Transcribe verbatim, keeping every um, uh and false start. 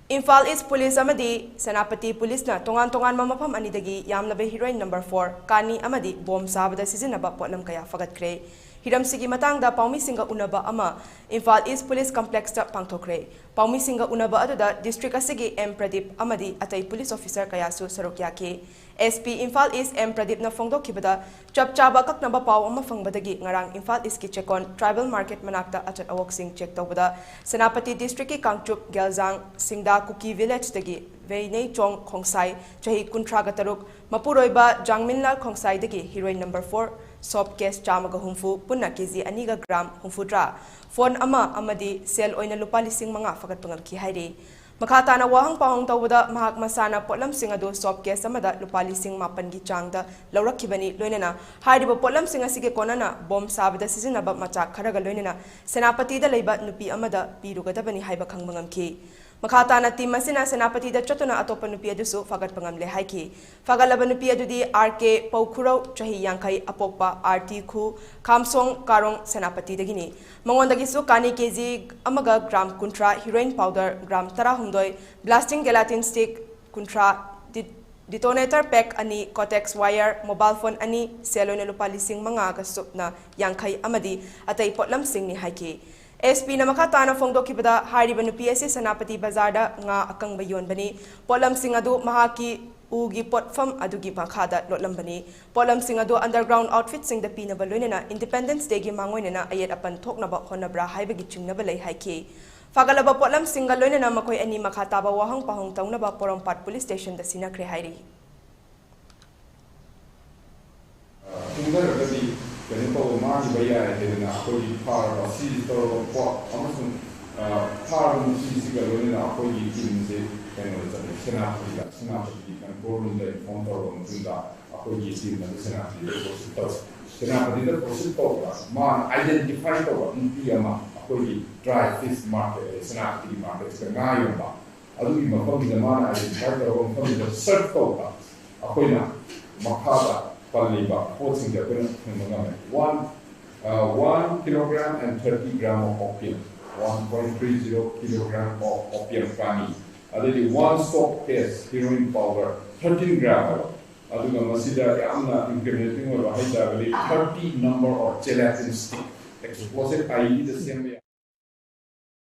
ꯏꯝꯐꯥꯜ ꯏꯁ police ꯑꯃꯗꯤ ꯁꯦꯅꯥꯄꯇꯤ ꯄꯨꯂꯤꯁꯅ ꯇꯣꯉꯥꯟ ꯇꯣꯉꯥꯟꯕ ꯃꯐꯝ ꯑꯅꯤꯗꯒꯤ ꯌꯥꯝꯂꯕ ꯍꯤꯔꯣꯏꯟ ꯅꯝꯕꯔ ꯐꯣꯔ, ꯀꯥꯅꯤ ꯑꯃꯗꯤ ꯕꯣꯝ ꯁꯥꯕꯗ ꯁꯤꯖꯤꯟꯅꯕ ꯄꯣꯠꯂꯝ ꯀꯌꯥ ꯐꯒꯠꯈ꯭ꯔꯦ꯫ ꯍꯤꯔꯝꯁꯤꯒꯤ ꯃꯇꯥꯡꯗ ꯄꯥꯎꯃꯤꯁꯤꯡꯒ ꯎꯅꯕ ꯑꯃ ꯏꯝꯐꯥꯜ ꯏꯁ ꯄꯨꯂꯤꯁ ꯀꯝꯄ꯭ꯂꯦꯛꯁꯇ ꯄꯥꯡꯊꯣꯛꯈ꯭ꯔꯦ꯫ ꯄꯥꯎꯃꯤꯁꯤꯡꯒ ꯎꯅꯕ ꯑꯗꯨꯗ ꯗꯤꯁꯇ꯭ꯔꯤꯛ ꯑꯁꯤꯒꯤ ꯑꯦꯝ ꯄ꯭ꯔꯗꯤꯞ ꯑꯃꯗꯤ ꯑꯇꯩ ꯄꯨꯂꯤꯁ ꯑꯣꯐꯤꯁꯔ ꯀꯌꯥꯁꯨ ꯁꯔꯨꯛ ꯌꯥꯈꯤ꯫ ꯑꯦꯁ ꯄꯤ ꯏꯝꯐꯥꯜ ꯏꯁ ꯑꯦꯝ ꯄ꯭ꯔꯗꯤꯞꯅ ꯐꯣꯡꯗꯣꯛꯈꯤꯕꯗ, ꯆꯞ ꯆꯥꯕ ꯑꯀꯛꯅꯕ ꯄꯥꯎ ꯑꯃ ꯐꯪꯕꯗꯒꯤ ꯉꯔꯥꯡ ꯏꯝꯐꯥꯜ ꯏꯁꯀꯤ ꯆꯦꯛꯀꯣꯟ ꯇ꯭ꯔꯥꯏꯕꯦꯜ ꯃꯥꯔꯀꯦꯠ ꯃꯅꯥꯛꯇ ꯑꯆꯠ ꯑꯋꯣꯛꯁꯤꯡ ꯆꯦꯛ ꯇꯧꯕꯗ ꯁꯦꯅꯥꯄꯇꯤ ꯗꯤꯁꯇ꯭ꯔꯤꯛꯀꯤ ꯀꯥꯡꯆꯨꯞ, ꯒꯦꯜꯖꯥꯡ, ꯁꯤꯡꯗꯥ ꯀꯨꯀꯤ ꯚꯤꯂꯦꯖꯇꯒꯤ ꯋꯦꯏꯅꯩꯆꯣꯡ ꯈꯣꯡꯁꯥꯏ, ꯆꯍꯤ ꯀꯨꯟꯊ꯭ꯔꯥꯒ ꯇꯔꯨꯛ, ꯃꯄꯨꯔꯣꯏꯕ ꯖꯥꯡꯃꯤꯟꯂꯥꯜ ꯈꯣꯡꯁꯥꯏꯗꯒꯤ heroin number four, soap case ꯆꯥꯝꯃꯒ ꯍꯨꯝꯐꯨ, ꯄꯨꯟꯅ ꯀꯦꯖꯤ ꯑꯅꯤꯒ ꯒ꯭ꯔꯥꯝ ꯍꯨꯝꯐꯨꯇꯔꯥ, ꯐꯣꯟ ꯑꯃ ꯑꯃꯗꯤ ꯁꯦꯜ ꯑꯣꯏꯅ ꯂꯨꯄꯥ ꯂꯤꯁꯤꯡ ꯃꯉꯥ ꯐꯒꯠꯄ ꯉꯝꯈꯤ ꯍꯥꯏꯔꯤ꯫ ꯃꯈꯥ ꯇꯥꯅ ꯋꯥꯍꯪ ꯄꯥꯎꯍꯪ ꯇꯧꯕꯗ ꯃꯍꯥꯛ ꯃꯁꯥꯅ ꯄꯣꯠꯂꯝꯁꯤꯡ ꯑꯗꯨ ꯁꯣꯞ ꯀꯦꯁ ꯑꯃꯗ ꯂꯨꯄꯥ ꯂꯤꯁꯤꯡ ꯃꯥꯄꯟꯒꯤ ꯆꯥꯡꯗ ꯂꯧꯔꯛꯈꯤꯕꯅꯤ, ꯂꯣꯏꯅꯅ ꯍꯥꯏꯔꯤꯕ ꯄꯣꯠꯂꯝꯁꯤꯡ ꯑꯁꯤꯒꯤ ꯀꯣꯟꯅꯅ ꯕꯣꯝ ꯁꯥꯕꯗ ꯁꯤꯖꯤꯟꯅꯕ ꯃꯆꯥꯛ ꯈꯔꯒ ꯂꯣꯏꯅꯅ ꯁꯦꯅꯥꯄꯇꯤꯗ ꯂꯩꯕ ꯅꯨꯄꯤ ꯑꯃꯗ ꯄꯤꯔꯨꯒꯗꯕꯅꯤ ꯍꯥꯏꯕ ꯈꯪꯕ ꯉꯝꯈꯤ꯫ ꯃꯈꯥ ꯇꯥꯅ ꯇꯤꯝ ꯑꯁꯤꯅ ꯁꯦꯅꯥꯄꯇꯤꯗ ꯆꯠꯇꯨꯅ ꯑꯇꯣꯞꯄ ꯅꯨꯄꯤ ꯑꯗꯨꯁꯨ ꯐꯥꯒꯠꯄ ꯉꯝꯂꯦ ꯍꯥꯏꯈꯤ꯫ ꯐꯥꯒꯠꯂꯕ ꯅꯨꯄꯤ ꯑꯗꯨꯗꯤ ꯑꯥꯔ ꯀꯦ ꯄꯧꯈꯨꯔꯧ, ꯆꯍꯤ ꯌꯥꯡꯈꯩ, ꯑꯄꯣꯛꯄ ꯑꯥꯔ ꯇꯤ ꯈꯨ, ꯈꯥꯝꯁꯣꯡ ꯀꯥꯔꯣꯡ, ꯁꯦꯅꯥꯄꯇꯤꯗꯒꯤꯅꯤ꯫ ꯃꯉꯣꯟꯗꯒꯤꯁꯨ ꯀꯥꯅꯤ ꯀꯦꯖꯤ ꯑꯃꯒ ꯒ꯭ꯔꯥꯝ ꯀꯨꯟꯊ꯭ꯔꯥ, ꯍꯤꯔꯣꯏꯟ ꯄꯥꯎꯗꯔ ꯒ꯭ꯔꯥꯝ ꯇꯔꯥꯍꯨꯝꯗꯣꯏ, ꯕ꯭ꯂꯥꯁꯇꯤꯡ ꯒꯦꯂꯥꯇꯤꯟ ꯁ꯭ꯇꯤꯛ ꯀꯨꯟꯊ꯭ꯔꯥ, ꯗꯤ-, ꯗꯤꯇꯣꯅꯦꯇꯔ ꯄꯦꯛ ꯑꯅꯤ, ꯀꯣꯇꯦꯛꯁ ꯋꯥꯌꯔ, ꯃꯣꯕꯥꯏꯜ ꯐꯣꯟ ꯑꯅꯤ, ꯁꯦꯜ ꯑꯣꯏꯅ ꯂꯨꯄꯥ ꯂꯤꯁꯤꯡ ꯃꯉꯥꯒ ꯁꯨꯞꯅ ꯌꯥꯡꯈꯩ ꯑꯃꯗꯤ ꯑꯇꯩ ꯄꯣꯠꯂꯝꯁꯤꯡꯅꯤ ꯍꯥꯏꯈꯤ꯫ ꯑꯦꯁ ꯄꯤꯅ ꯃꯈꯥ ꯇꯥꯅ ꯐꯣꯡꯗꯣꯛꯈꯤꯕꯗ, ꯍꯥꯏꯔꯤꯕ ꯅꯨꯄꯤ ꯑꯁꯤ ꯁꯦꯅꯥꯄꯇꯤ ꯕꯖꯥꯔꯗ ꯉꯥ ꯑꯀꯪꯕ ꯌꯣꯟꯕꯅꯤ꯫ ꯄꯣꯠꯂꯝꯁꯤꯡ ꯑꯗꯨ ꯃꯍꯥꯛꯀꯤ ꯎꯒꯤ ꯄꯣꯠꯐꯝ ꯑꯗꯨꯒꯤ ꯃꯈꯥꯗ ꯂꯣꯠꯂꯝꯕꯅꯤ꯫ ꯄꯣꯠꯂꯝꯁꯤꯡ ꯑꯗꯨ ꯑꯟꯗꯔꯒ꯭ꯔꯥꯎꯟ ꯑꯥꯎꯠꯐꯤꯠꯁꯤꯡꯗ ꯄꯤꯅꯕ ꯂꯣꯏꯅꯅ ꯏꯟꯗꯤꯄꯦꯟꯗꯦꯟꯁ ꯗꯦꯒꯤ ꯃꯥꯡꯑꯣꯏꯅꯅ ꯑꯌꯦꯠ ꯑꯄꯟ ꯊꯣꯛꯅꯕ ꯍꯣꯠꯅꯕ꯭ꯔꯥ ꯍꯥꯏꯕꯒꯤ ꯆꯤꯡꯅꯕ ꯂꯩ ꯍꯥꯏꯈꯤ꯫ ꯐꯥꯒꯠꯂꯕ ꯄꯣꯠꯂꯝꯁꯤꯡꯒ ꯂꯣꯏꯅꯅ ꯃꯈꯣꯏ ꯑꯅꯤ ꯃꯈꯥ ꯇꯥꯕ ꯋꯥꯍꯪ ꯄꯥꯎꯍꯪ ꯇꯧꯅꯕ ꯄꯣꯔꯣꯝꯄꯥꯠ ꯄꯨꯂꯤꯁ ꯁ꯭ꯇꯦꯁꯟꯗ ꯁꯤꯟꯅꯈ꯭ꯔꯦ ꯍꯥꯏꯔꯤ꯫ ꯈꯪꯅꯔꯒꯗꯤ ꯀꯩꯅꯣ ꯇꯧꯕ ꯃꯥꯡꯈꯤꯕ ꯌꯥꯏ ꯍꯥꯏꯗꯅ ꯑꯩꯈꯣꯏꯒꯤ ꯐꯥꯔꯕ ꯁꯤꯁꯤ ꯇꯧꯔꯕ ꯀꯣ ꯑꯃꯁꯨꯡ, ꯑ, ꯐꯥꯔꯕ ꯅꯨꯄꯤꯁꯤꯒ ꯂꯣꯏꯅꯅ ꯑꯩꯈꯣꯏꯒꯤ ꯇꯤꯝꯁꯦ ꯀꯩꯅꯣꯗ ꯆꯠꯂꯦ, ꯁꯦꯅꯥꯄꯇꯤꯗ, ꯁꯦꯅꯥꯄꯇꯤꯒꯤ ꯀꯟꯇ꯭ꯔꯣꯜ ꯔꯨꯝꯗ ꯏꯟꯐꯣꯔꯝ ꯇꯧꯔꯕ ꯃꯇꯨꯡꯗ ꯑꯩꯈꯣꯏꯒꯤ ꯇꯤꯝ ꯑꯗꯨ ꯁꯦꯅꯥꯄꯇꯤꯗ ꯄ꯭ꯔꯣꯁꯤꯠ ꯇꯧꯔꯦ꯫ ꯁꯦꯅꯥꯄꯇꯤꯗ ꯄ꯭ꯔꯣꯁꯤꯠ ꯇꯧꯕꯗ ꯃꯥꯅ ꯑꯥꯏꯗꯦꯟꯇꯤꯐꯥꯏ ꯇꯧꯕ ꯅꯨꯄꯤ ꯑꯃ ꯑꯩꯈꯣꯏꯒꯤ ꯗ꯭ꯔꯥꯏ ꯐꯤꯁ ꯃꯥꯔꯀꯦꯠ, ꯁꯦꯅꯥꯄꯇꯤꯒꯤ ꯃꯥꯔꯀꯦꯠꯁꯤꯗ ꯉꯥ ꯌꯣꯟꯕ, ꯑꯗꯨꯒꯤ ꯃꯐꯝꯁꯤꯗ ꯃꯥꯅ ꯑꯥꯏꯗꯦꯟꯇꯤꯐꯥꯏ ꯇꯧꯔꯕ ꯃꯐꯝꯁꯤꯗ ꯁꯔꯆ ꯇꯧꯕ ꯑꯩꯈꯣꯏꯅ ꯃꯈꯥꯗ ꯄꯜꯂꯤꯕ ꯄꯣꯠꯁꯤꯡꯁꯦ ꯑꯩꯈꯣꯏꯅ ꯐꯪꯕ ꯉꯝꯃꯦ꯫ One, uh, one kilogram and thirty gram of opium, one point three zero kilogram of opium ꯀꯥꯅꯤ, ꯑꯗꯩꯗꯤ one stop case heroin powder thirteen gram ꯍꯥꯏꯕ, ꯑꯗꯨꯒ ꯃꯁꯤꯗ ꯌꯥꯝꯅ incriminating ꯑꯣꯏꯕ ꯍꯥꯏꯇꯥꯔꯒꯗꯤ thirty number of gelatin stick, explosive I E ꯗꯤꯗ ꯁꯦꯝꯕ ꯌꯥꯏ꯫